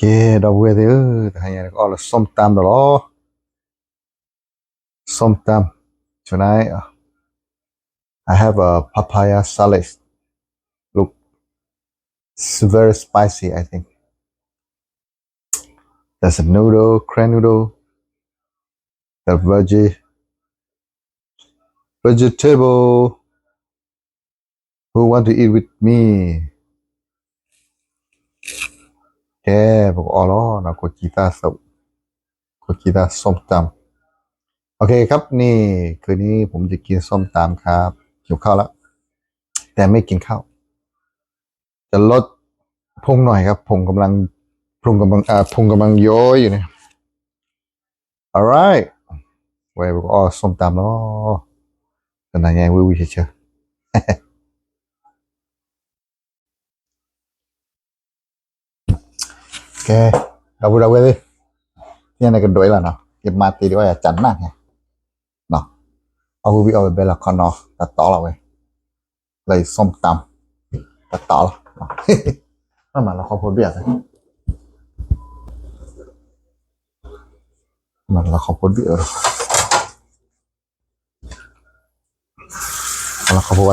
ကဲ ဒီပုၢ်ဝဲၢ်သ့ၣ်ဧၢ, တဟါညါန့ၣ် ကအီၣ်လၢ ส้มตำ ဒီးလီၤ. ส้มตำ tonight, uh, I have a papaya salad. Look, it's very spicy, I think. There's a noodle, crab noodle, the veggie, vegetable. Who want to eat with me? ကဲ ပကအီၣ်လီၤနီၤ ကိၣ်ကံသၣ်သုး ကိၣ်ကံသၣ် ส้มตำ โอเคครับ นี่ คืนนี้ผมจะกินส้มตำครับ หิวข้าวแล้ว แต่ไม่กินข้าว จะลดพุงหน่อยครับ พุงกำลัง พุงกำลัง อ่า พุงกำลังย้อยอยู่เนี่ย Alright ဝဲပကအီၣ် ส้มตำ လီၤ တနၤညါဝံၤဝံၤဆၢဆၢ ကဲ ဒီပုၢ်ဒီဝဲၢ်သ့ၣ် သ့ၣ်ညါန့ၣ်ကဒွဲလီၤနီၤ ယမါတ့ဒံးအီၣ်ယၤကနၣ်န့ၣ် အီၣ်ဝံၤဝံၤအီၣ်ဝဲဘဲလီၤခီနီၤ တတီလီၤဝဲ လၢယ ส้มตำ တတီလီၤ မ့ၢ်မၤလီၤခီဖိဒံးဧါ မၤလီၤခီဖိဒံးဧါ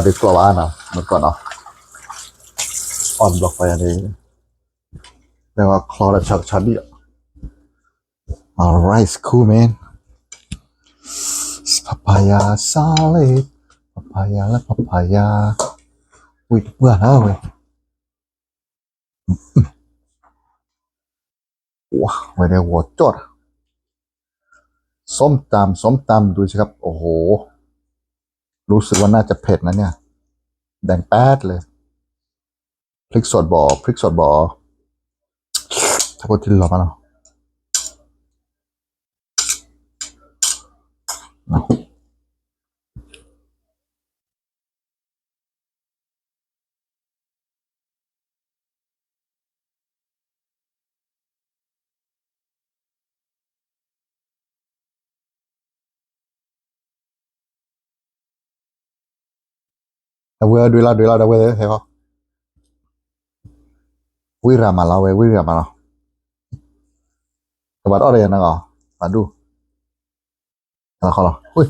လီၤခီဖိဝဲဒၣ်ကျီၢ်ဘၣ်နီၤ မ့ၢ်ကီၢ်နီၤ အီၣ်တဘျီဃီယၤန့ၣ် တဲဝဲချီလၢဆၢကဆၢဒံးလီၤ Alright, cool, man. Papaya salad. Papaya လၢ papaya. ဝံၤတပှၢ်လၢဝဲ ဝဲဒၣ်ဂီၤကၠီၣ်တၢ် ส้มตำ ส้มตำ ดูสิครับ โอ้โห รู้สึกว่าน่าจะเผ็ดนะเนี่ย แดงแป๊ดเลย พริกสดบ่ พริกสดบ่ ถ้าพูดที่หลอกกันเนาะ ဒီပုၢ်ဝဲၢ်ဒွံလီၤ ဒွံလီၤ ဒီပုၢ်ဝဲၢ်သ့ၣ်ဧၢ, ဝံရၤမးလီၤ ဝဲ ဝံရၤမးလီၤ, ကဘၣ်တအီၣ်ဒီးယၤနဂီၢ်, ဘၣ်ဒူၣ်, လၢဟံၣ်ပူၤ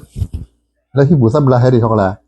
သၣ်ဘျါဟဲဒံးထီၣ်ကလဲၣ်.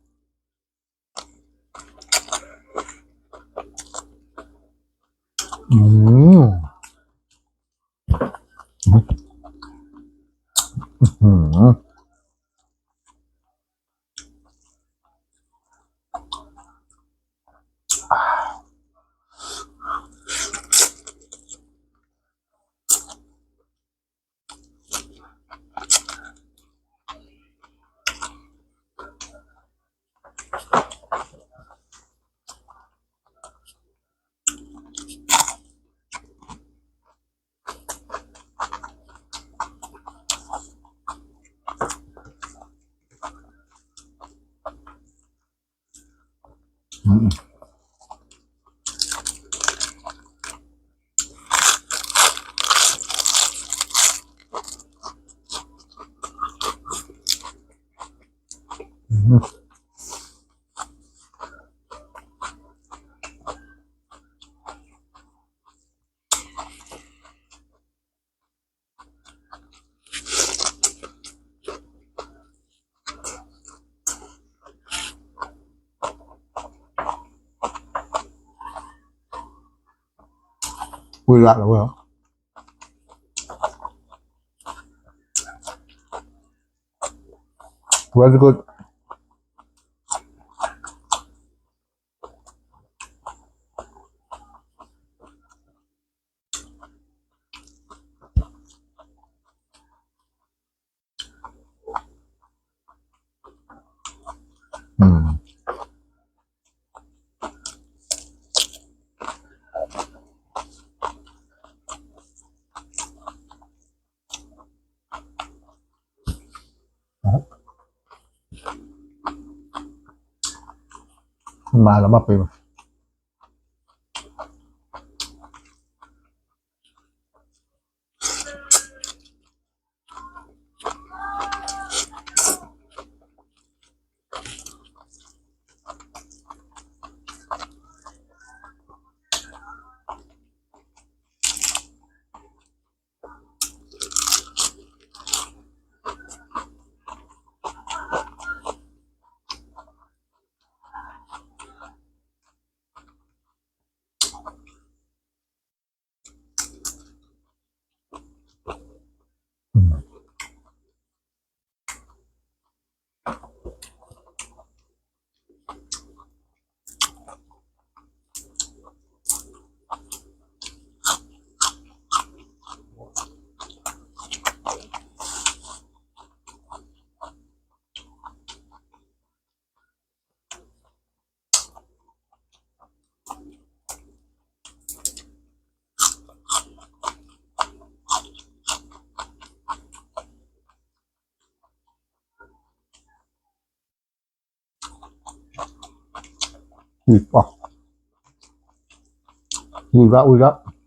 Very good. ဝံၤဘၣ်, ဝံၤဘၣ်, ဝံၤဘၣ်.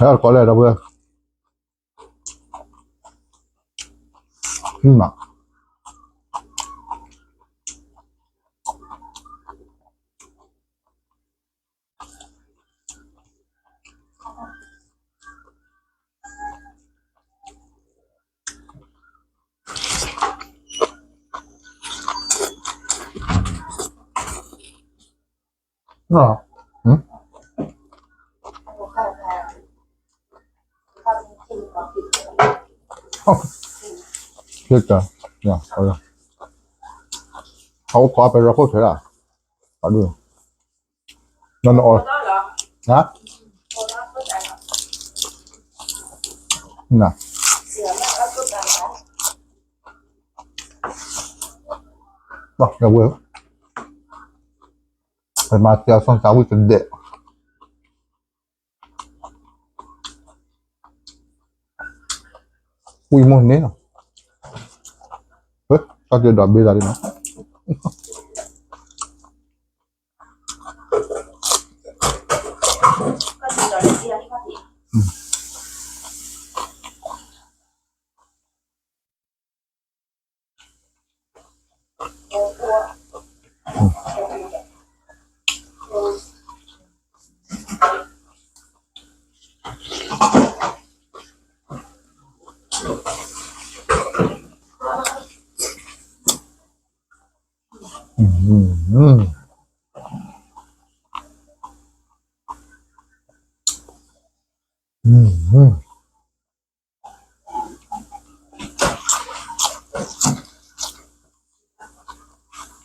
ဟဲကိးလဲၣ်ဒီပုၢ်ဝဲၢ်, မ့ၢ်မး. အအိၣ်ခိးပဲရခိၣ်ထွဲဒၣ်, အဒိ, နနအီ, ဟါ, န, ဝဲ, ပမၤစၢၤစီၣ်သးဝံၣ်တဒဲး, ဝံၣ်မိၢ်န့ၣ်လီၤ, တၢ်တဒိးဘ့သးလံနီၤ.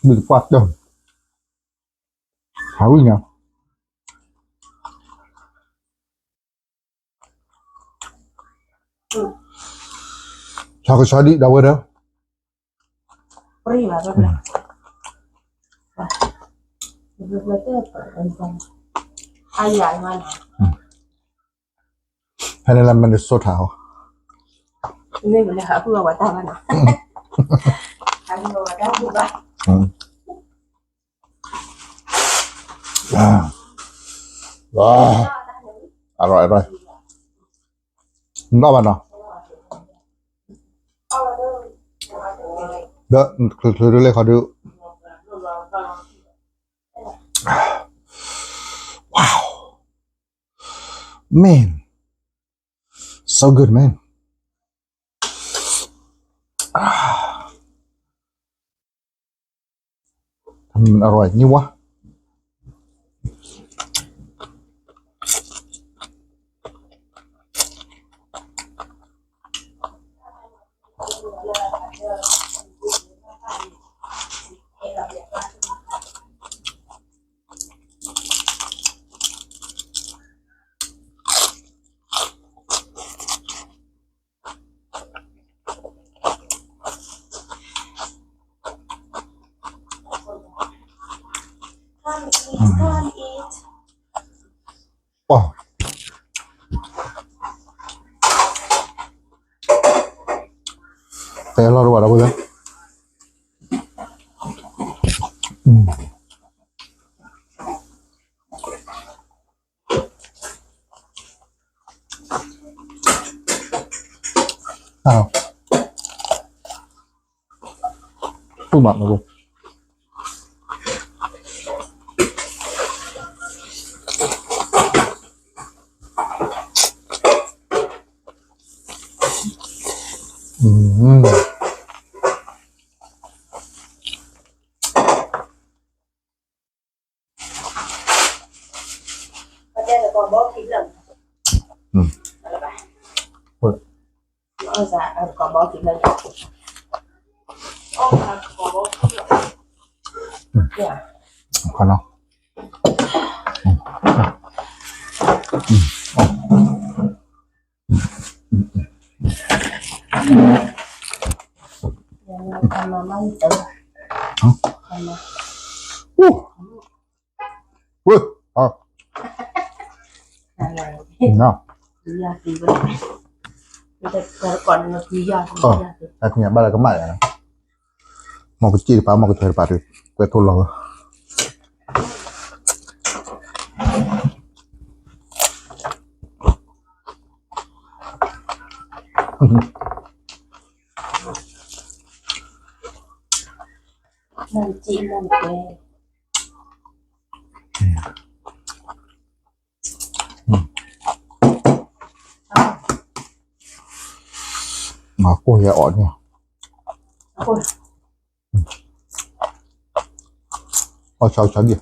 ဘုပှၢ်တၢၢ်, ဟးဝံၣ်ညါ, ဆီကဆီဒံးဒီးဝဲဒၣ်, ဖဲန့ၣ်လၢ Minnesota ဟီ, အရၢၢ်အရၢၢ်, နဘၣ်နီၤ, ဒီးချုးချုးဒုးလဲၤခီဒုး, wow, man, so good, man. มันอร่อยนี่วะ. Come eat, come eat. တဲလီၤတဝဲဒီပုၢ်ဝဲၢ်, တူၢ်မးနဘိ, ပတဲလၢကီၢ်ဘီခံဖျၢၣ်, ခီနီၤ. ဝ့ၢ် အ နီၤ တၢ်ကညးဘၣ်လၢကမၣ်ယၤနီၤ, မီၢ်ကစ့ၣ်တပၤ မီၢ်ကထၢတပၤ ကွဲးထိၣ်လီၤဝဲ. မၤကိၢ်ယဲအီၤန့ၣ်, အီၣ်ဆီဆီဒံၣ်,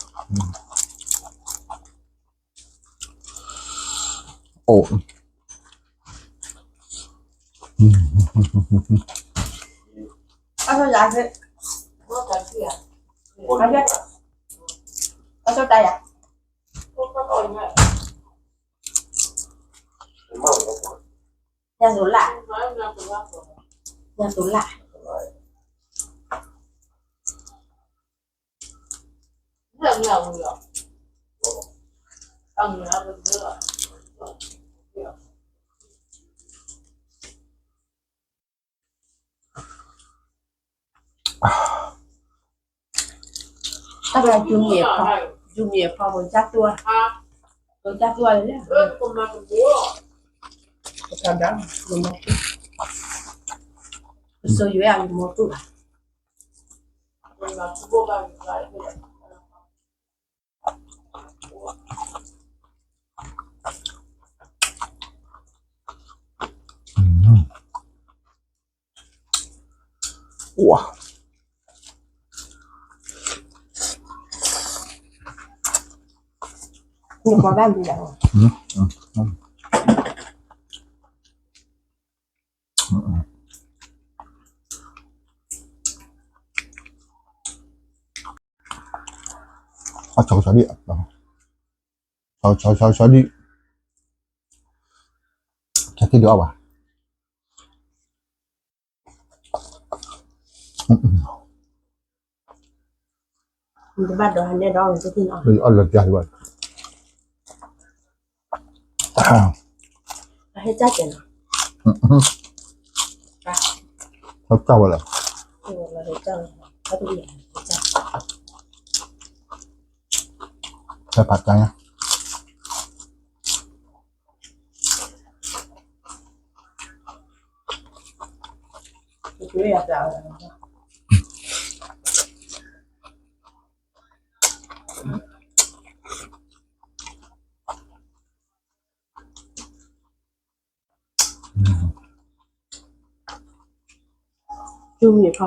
အိၣ် ညၣ်စိၤလၢ်, ညၣ်စိၤလၢ်. တၢ်ဘၣ်ကၠူမ့ၢ်ဖီ, ကၠူမ့ၢ်ဖီ ပကစၢ်တူၢ်, ပကစၢ်တူၢ်လၢ, ပကဒါ, ပစိယွဲအလၢမီတူၢ်ဘၣ်. ဝါ, နကွၢ်ဘၣ်မနုၤလဲၣ်. အဆီဆီဒံၣ်, ဆီဆီဆီဒံၣ်, ဆီဒံၣ်အီၣ်ဘၣ်. နတဘၣ်ဒိးဟဲနဲၣ်ဒီးအီၣ်လၢတၢ်ဒံးဘၣ်, ဟဲကၢ်ကဲနီၤ, ဟဲကၢ်ဝဲလီၤ, ဟဲကၢ်ဝဲလီၤ, ဟဲကၢ်, ဟဲကၢ်ညါ. ကၠူမ့ၢ်ဖီ, က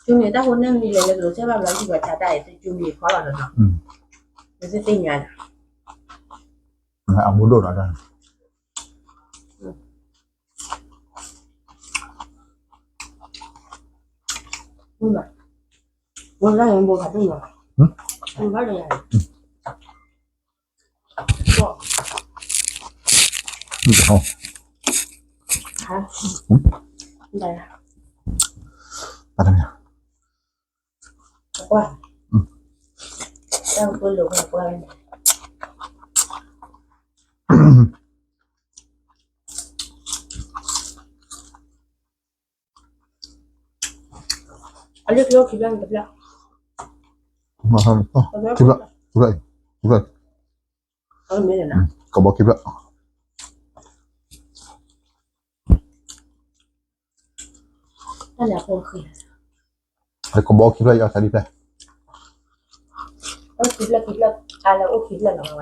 ၠူမ့ၢ်တၢ်ဖိန့ၣ်မံၤလဲၣ်လၢကလိၤဆဲဘၣ်ဘျီ ယုၢ်ပှၤဆါတၢ်အံၤ တကၠူမ့ၢ်ဖီလီၤနီၤ, ယသ့ၣ်ညါလီၤ. အဘူးဒိၣ်နီၤ, ဝဲလၢယဘိဖးဒိၣ်နီၤ, ဘၣ်လၢယၤ, အလၢကျိခံဘျီန့ၣ်တဘျီ, ခံဘျီ, ခံဘျီ, ကဘီခံဘျီ, တၢ်န့ၣ်အဖိဃံ, ကဘီခံဘျီ ယအီၣ်ဆါဒံၣ်ဖျၢၣ်, အိၣ်ခံဘျီခံဘျီ, အါလၢအိၣ်ခံဘျီလီၤဝဲ,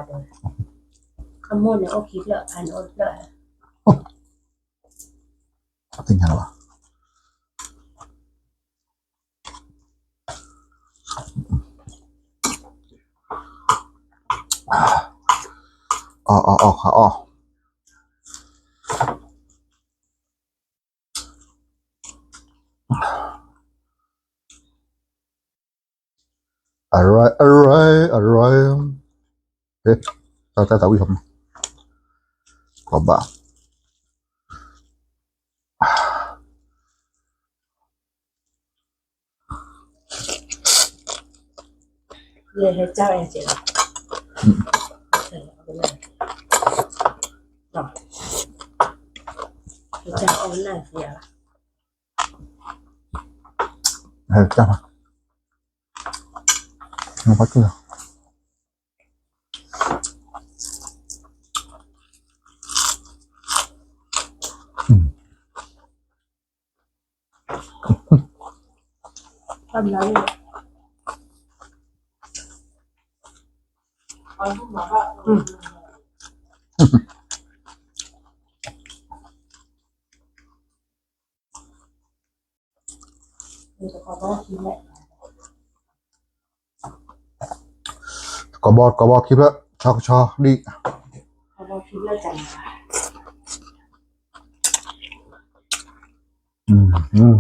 အမိၢ်န့ၣ်အိၣ်ခံဘျီ အါန့ၣ်အိၣ်တဘျီ, သ့ၣ်ညါလီၤဘၣ်. အီၣ်အီၣ်အီၣ်ခါအီၣ် အရၢ အရၢ အရၢ တၢ်တၢ်တၢ်ဝံၣ်ဟီမး ကီဘၣ် ဟဲကၢ်မး နဖးကၢ် ကဘီ ကဘီခံဖျၢၣ် ဆီကဆီဒံး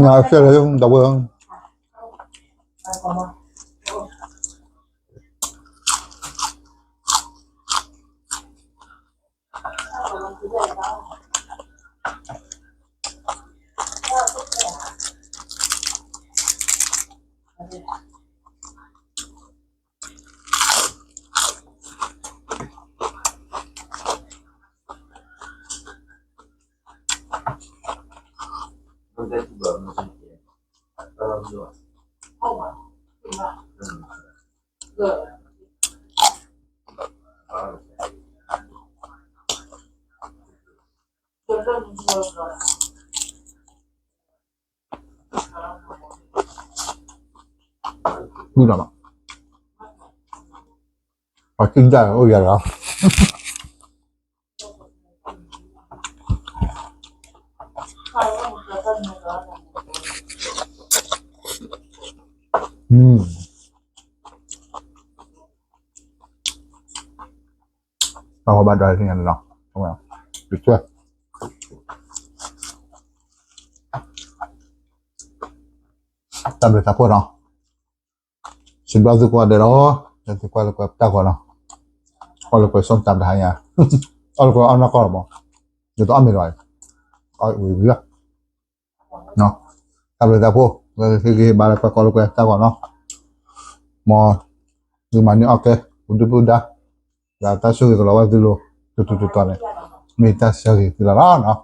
နရှဲလၢဒီးဝဲ မုၢ်လီၤမး ပှၤကံၣ်ဒၣ်အိၣ်ယၤလီၤ ပှၤဘၣ်ဒွးလၢညါလီၤ တၢ်ဘျုးတၢ်ဖှိၣ်နီၤ စံးဘျုးသုကိးဂၤဒဲးလီၤ သုကွၢ်လိာ်ကွဲတၢ်ဂီၤနီၤ ကွၢ်လိာ်ကွဲ ส้มตำ တဟါညါ အီၣ်လိာ်ကွဲအီၣ်နီၢ်ကီၢ်လီၤမး ယတအီၣ်မ့ၤလီၤ အီၣ်ဝံၤဝံၤလီၤ တၢ်ဘျုးတၢ်ဖှိၣ် သုကဟ့ၣ်ဂံၢ်ဟ့ၣ်ဘါလၢကွၢ်လိာ်ကွဲတၢ်ဂီၤနီၤ မ်သုမၤန့ၢ်အီၣ်ကဲ ပဒုၣ်ပဒါ ဒီးတၢ်ဆိၣ်ဂ့ၤကလီၤဝဲသုလိၤ တတီၤတတီၤန့ၣ် မ့ၢ်တၢ်ဆိၣ်ဂ့ၤသုလီၤနီၤ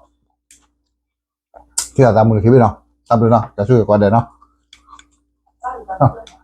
ထံၣ်လိာ်သးမုၢ်လၢခံဘ့ၣ်နီၤ တၢ်ဘျုးနီၤ တၢ်ဆိၣ်ဂ့ၤကိးဂၤဒဲးနီၤ